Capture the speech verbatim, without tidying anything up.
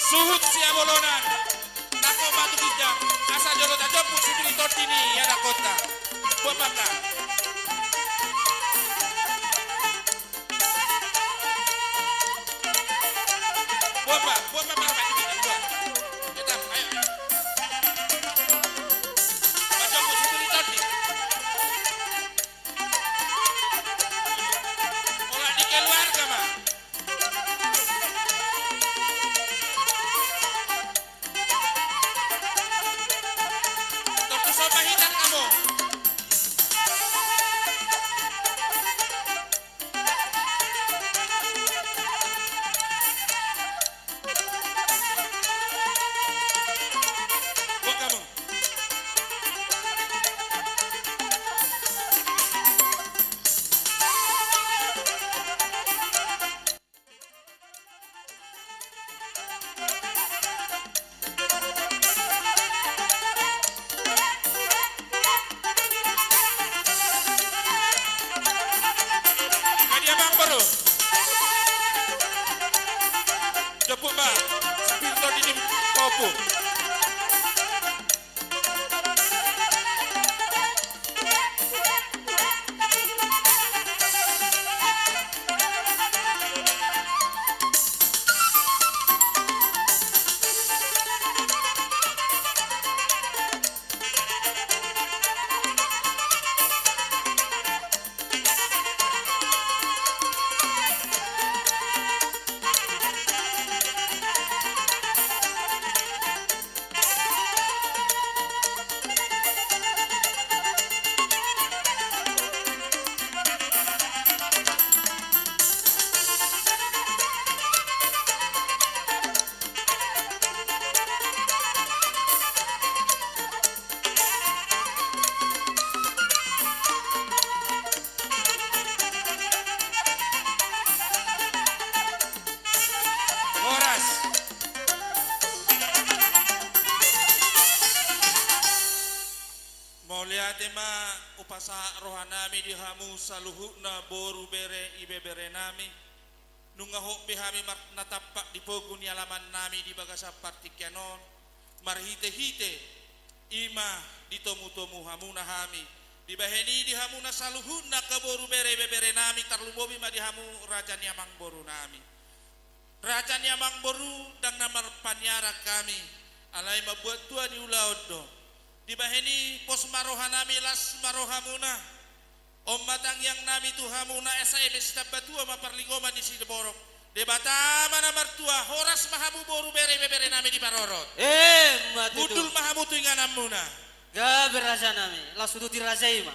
Suhut sihabolonan. Nangkok ma tu ginjang. Asa jolo tajompu sipir ni tondi ni ianakhonta. Buat mata. Buat ma, buat ma, buat ma, buat ma. Etam, ayo. Tajompu sipir ni tondi. Olat ni keluarga ma. Torus somba hitan hamu. Buat hamu. Jadi amang boru. Jemput ma. Sipir ni tondi ni pahompung. Horas. Mauliate ma hupasahat rohanami di hamu saluhutna boru bere ibebere nami. Nunga hot be hami mar-, na tampak di pogu ni alaman nami di bagasan partingkian on, marhite-hite i ma ditomu-tomu hamuna hami. Dibahen i di hamuna saluhutna angka boru bere ibebere nami, tarlumobi ma di hamu raja ni amang boru nami. Raja ni amang boru, ndang na marpaniaran hami, alai mambuat tua ni ulaon do. Dibahen i pos ma rohanami, las ma rohamuna. On ma tangiang nami tu hamuna, asa eme sitambatua ma parlinggoman ni siborok. Debata ma na martua, horas ma hamu boru bere ibebere nami diparorot. Emma tutu. Hundul ma hamu tu ingananmuna. Gabe raja nami, laos uduti raja i ma.